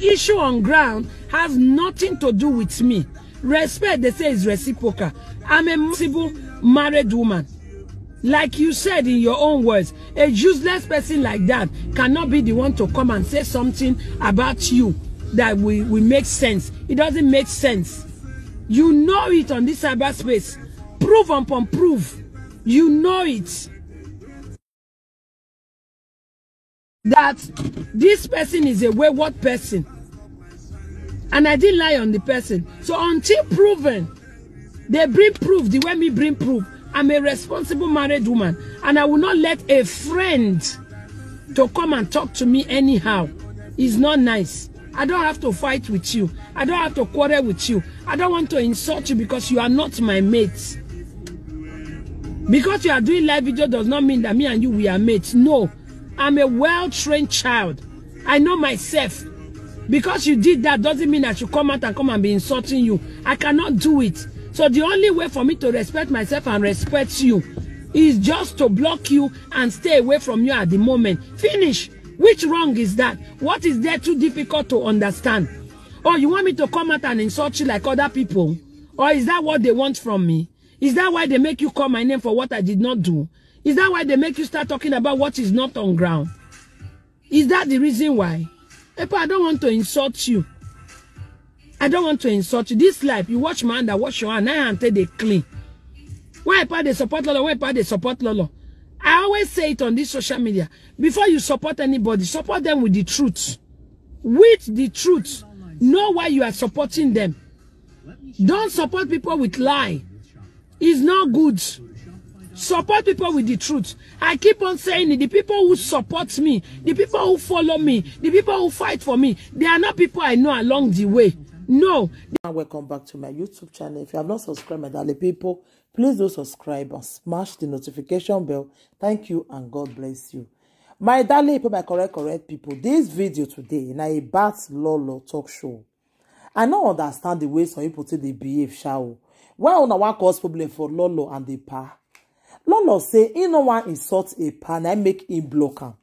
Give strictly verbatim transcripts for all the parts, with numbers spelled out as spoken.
Issue on ground has nothing to do with me. Respect, they say, is reciprocal. I'm a responsible married woman. Like you said in your own words, a useless person like that cannot be the one to come and say something about you that will, will make sense. It doesn't make sense. You know it on this cyberspace. Proof upon proof. You know it. That this person is a wayward person. And I didn't lie on the person. So until proven, they bring proof the way me bring proof. I'm a responsible married woman, and I will not let a friend to come and talk to me anyhow. It's not nice. I don't have to fight with you. I don't have to quarrel with you. I don't want to insult you because you are not my mate. Because you are doing live video does not mean that me and you, we are mates. No, I'm a well-trained child. I know myself. Because you did that doesn't mean I should come out and come and be insulting you. I cannot do it. So the only way for me to respect myself and respect you is just to block you and stay away from you at the moment. Finish. Which wrong is that? What is there too difficult to understand? Or you want me to come out and insult you like other people? Or is that what they want from me? Is that why they make you call my name for what I did not do? Is that why they make you start talking about what is not on ground? Is that the reason why? Epa, I don't want to insult you. I don't want to insult you. This life, you wash my hand, I wash your hand. I hand take dey clean. Why Epa dey support Lolo? Why Epa dey support Lolo? I always say it on this social media. Before you support anybody, support them with the truth. With the truth. Know why you are supporting them. Don't support people with lie. It's not good. Support people with the truth. I keep on saying it. The people who support me, the people who follow me, the people who fight for me, they are not people I know along the way. No. And welcome back to my YouTube channel. If you have not subscribed, my darling people, please do subscribe and smash the notification bell. Thank you and God bless you. My darling people, my correct, correct people, this video today na about Lolo talk show. I no understand the way some people take dey behave, sha o. Why una wan cause problem for Lolo and Epa? Lolo say he no wan insult Epa, na im make him block am.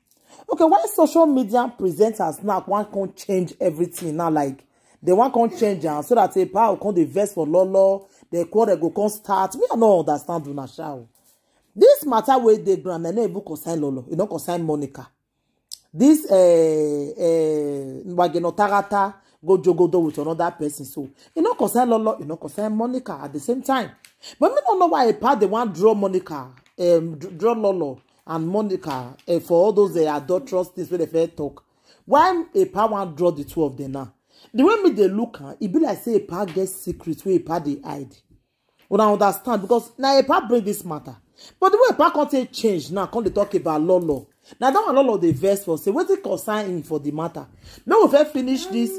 Okay, why social media presenters now wan come change everything now? Like, they wan come change am so that Epa go come dey vex for Lolo, the quarrel go come start. Me, I no understand una, sha o. This matter wey dey ground, I no even concern Lolo, e no concern Monica. This uh, uh, Wageno Tarata go jogodo with another person. So e no concern Lolo, e no concern Monica at the same time. But me no know why Epa dey wan draw Monica, um, dr- draw Lolo and Monica uh, for all those uh, adulterous things wey they fit talk. Why Epa wan draw the two of them now? The way me dey look am, e be like say Epa get secret wey Epa dey hide. Una understand? Because na Epa bring this matter. But the way Epa come take change now, come dey talk about Lolo. Na that one Lolo dey vex for, say wetin concern him for the matter. Make we first finish this.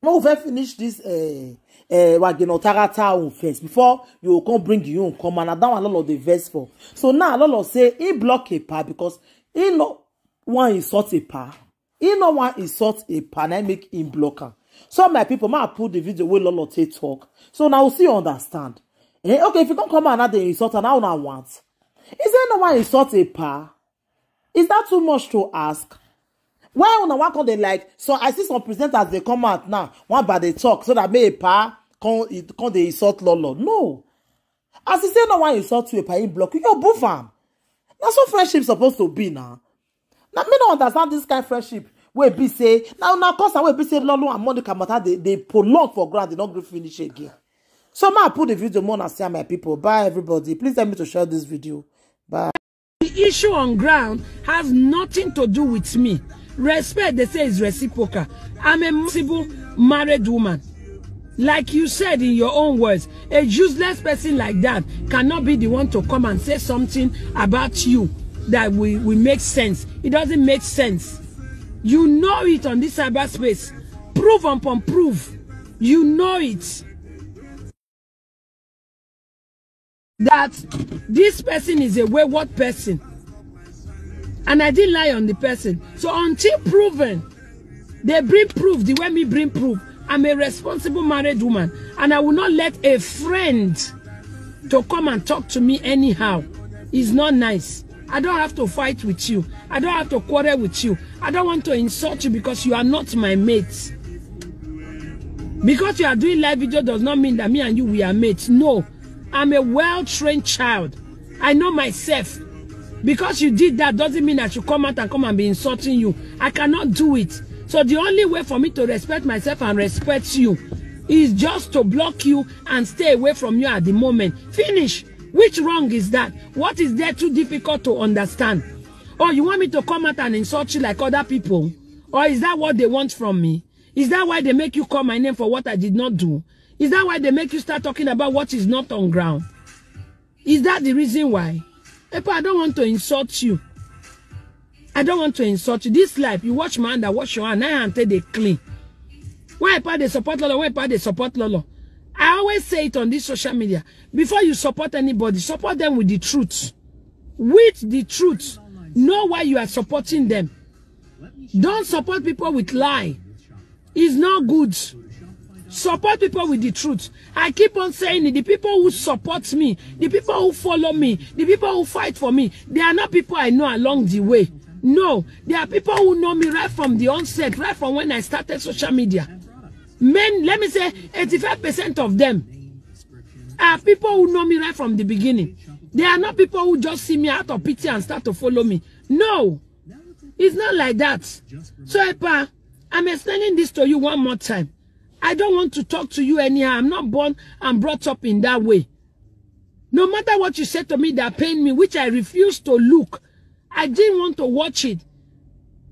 Make we first finish this uh, uh, Wageno Tarata own first before you go come bring your own come. And na that one Lolo dey vex for. So now Lolo say he block Epa because he no wan insult Epa. He no wan insult Epa, na im make him block am. So my people, ma put the video wey Lolo take talk. So now we see understand. Eh, okay, if you come come out now dey insult am, how una want? He say no wan insult Epa. Is that too much to ask? Why una wan come dey like? So I see some presenters dey come out now, one by dey talk so that make Epa come e- come dey insult Lolo. No. As he say no wan insult you, Epa, he block you. You boof am. Na so friendship supposed to be now. Now me no understand this kind friendship wey be say now na cause am wey be say Lolo and Monica matter dey dey prolong for ground, they no gree finish again. So ma put the video more na see am, my people. Bye everybody. Please help me to share this video. Bye. The issue on ground has nothing to do with me. Respect, they say, is reciprocal. I'm a responsible married woman. Like you said in your own words, a useless person like that cannot be the one to come and say something about you that will, will make sense. It doesn't make sense. You know it on this cyberspace. Proof upon proof. You know it. That this person is a wayward person. And I didn't lie on the person. So until proven, they bring proof the way me bring proof. I'm a responsible married woman, and I will not let a friend to come and talk to me anyhow. It's not nice. I don't have to fight with you. I don't have to quarrel with you. I don't want to insult you because you are not my mate. Because you are doing live video does not mean that me and you, we are mates. No, I'm a well-trained child. I know myself. Because you did that doesn't mean I should come out and come and be insulting you. I cannot do it. So the only way for me to respect myself and respect you is just to block you and stay away from you at the moment. Finish. Which wrong is that? What is there too difficult to understand? Or you want me to come out and insult you like other people? Or is that what they want from me? Is that why they make you call my name for what I did not do? Is that why they make you start talking about what is not on ground? Is that the reason why? Epa, I don't want to insult you. I don't want to insult you. This life, you wash my hand, I wash your hand, now and take they clean. Why Epa they support Lolo? Why Epa they support Lolo? I always say it on this social media. Before you support anybody, support them with the truth. With the truth. Know why you are supporting them. Don't support people with lie. It's not good. Support people with the truth. I keep on saying it. The people who support me, the people who follow me, the people who fight for me, they are not people I know along the way. No, they are people who know me right from the onset, right from when I started social media. Men, let me say, eighty-five percent of them are people who know me right from the beginning. They are not people who just see me out of pity and start to follow me. No, it's not like that. So, Epa, I'm explaining this to you one more time. I don't want to talk to you anyhow. I'm not born and brought up in that way. No matter what you say to me that pain me, which I refuse to look. I didn't want to watch it.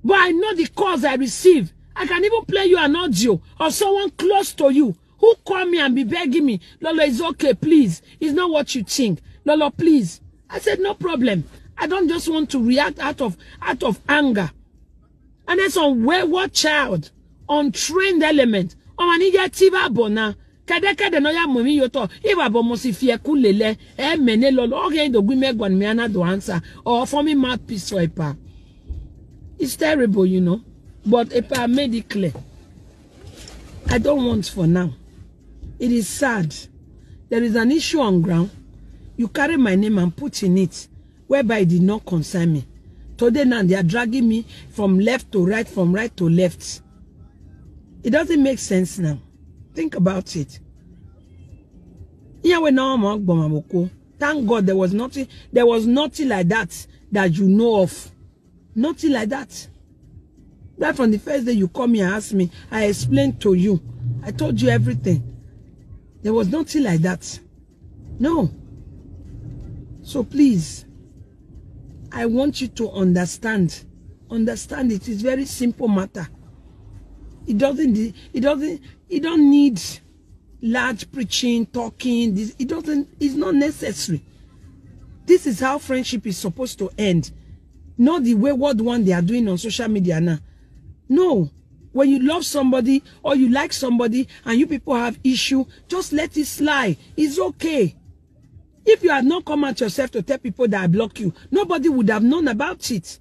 But I know the calls I receive. I can even play you an audio of someone close to you who call me and be begging me, "Lolo, it's okay, please. It's not what you think. Lolo, please." I said, "No problem. I don't just want to react out of out of anger." And then some wayward child, untrained element. Oh, and he get tiva bona. Kede kede no ya mumi yoto. Iwa bo mo si fie kulele. E mene Lolo. Okay, do gwi me gwan me ana do answer. Or for me mouthpiece for Epa. It's terrible, you know. But Epa, I made it clear. I don't want for now. It is sad. There is an issue on ground. You carry my name and put in it, whereby it did not concern me. Today now, they are dragging me from left to right, from right to left. It doesn't make sense now. Think about it. Yeah, we now, Thank God there was nothing, there was nothing like that that you know of. Nothing like that. Right from the first day you come here and ask me, I explained to you. I told you everything. There was nothing like that. No. So please, I want you to understand. Understand it is very simple matter. It doesn't, it doesn't, it don't need large preaching, talking. This, it doesn't, it's not necessary. This is how friendship is supposed to end. Not the wayward one they are doing on social media now. No. When you love somebody or you like somebody and you people have issue, just let it slide. It's okay. If you had not come out yourself to tell people that I block you, nobody would have known about it.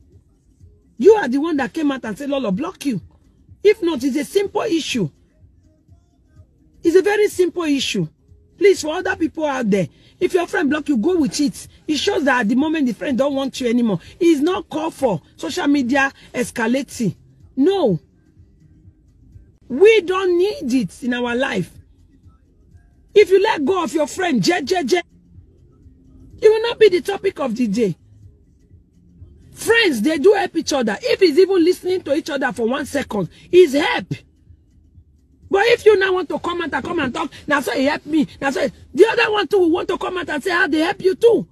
You are the one that came out and said, "Lolo, block you." If not, it's a simple issue. It's a very simple issue. Please, for other people out there, if your friend block you, go with it. It shows that at the moment the friend don't want you anymore. It's not called for social media escalating. No. We don't need it in our life. If you let go of your friend, je, je, je, it will not be the topic of the day. Friends, they do help each other. If it's even listening to each other for one second, it's help. But if you now want to come out and come and talk, now say he help me. Now say the other one too will want to come out and say how they help you too.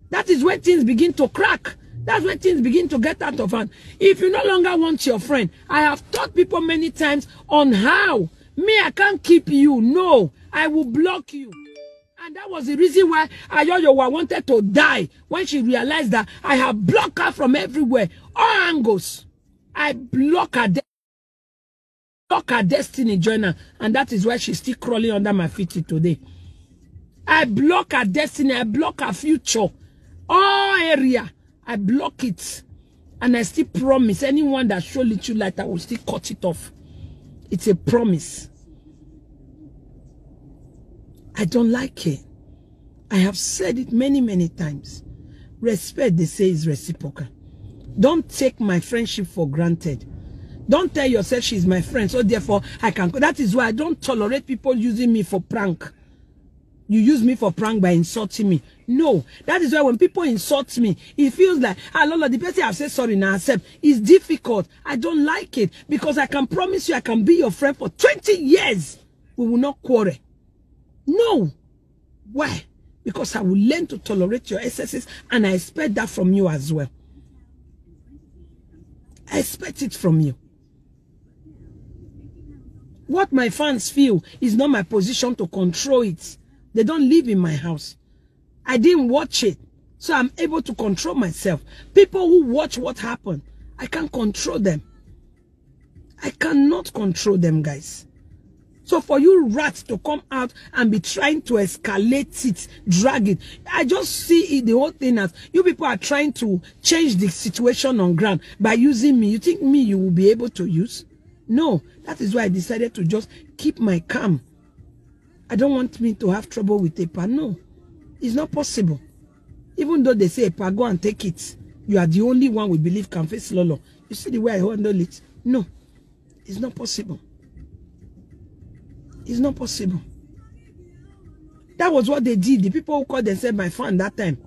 That is when things begin to crack. That's when things begin to get out of hand. If you no longer want your friend, I have taught people many times on how me, I can't keep you. No, I will block you. And that was the reason why Ayoyowa wanted to die when she realized that I have blocked her from everywhere, all angles. I block her, de- block her destiny joiner, and that is why she's still crawling under my feet till today. I block her destiny. I block her future. All area, I block it. And I still promise anyone that show little light, I will still cut it off. It's a promise. I don't like it. I have said it many, many times. Respect, they say, is reciprocal. Don't take my friendship for granted. Don't tell yourself she's my friend, so therefore I can. That is why I don't tolerate people using me for prank. You use me for prank by insulting me. No, that is why when people insult me, it feels like, ah, Lolo, the person I've said sorry now, accept. It's difficult. I don't like it because I can promise you I can be your friend for twenty years. We will not quarrel. No. Why? Because I will learn to tolerate your excesses, and I expect that from you as well. I expect it from you. What my fans feel is not my position to control it. They don't live in my house. I didn't watch it, so I'm able to control myself. People who watch what happened, I can't control them. I cannot control them, guys. So for you rats to come out and be trying to escalate it, drag it, I just see it, the whole thing as you people are trying to change the situation on ground by using me. You think me you will be able to use? No, that is why I decided to just keep my calm. I don't want me to have trouble with Epa. No, it's not possible. Even though they say, Epa, go and take it, you are the only one we believe can face Lolo. You see the way I handle it? No, it's not possible. It's not possible. That was what they did. The people who called themselves my fan that time,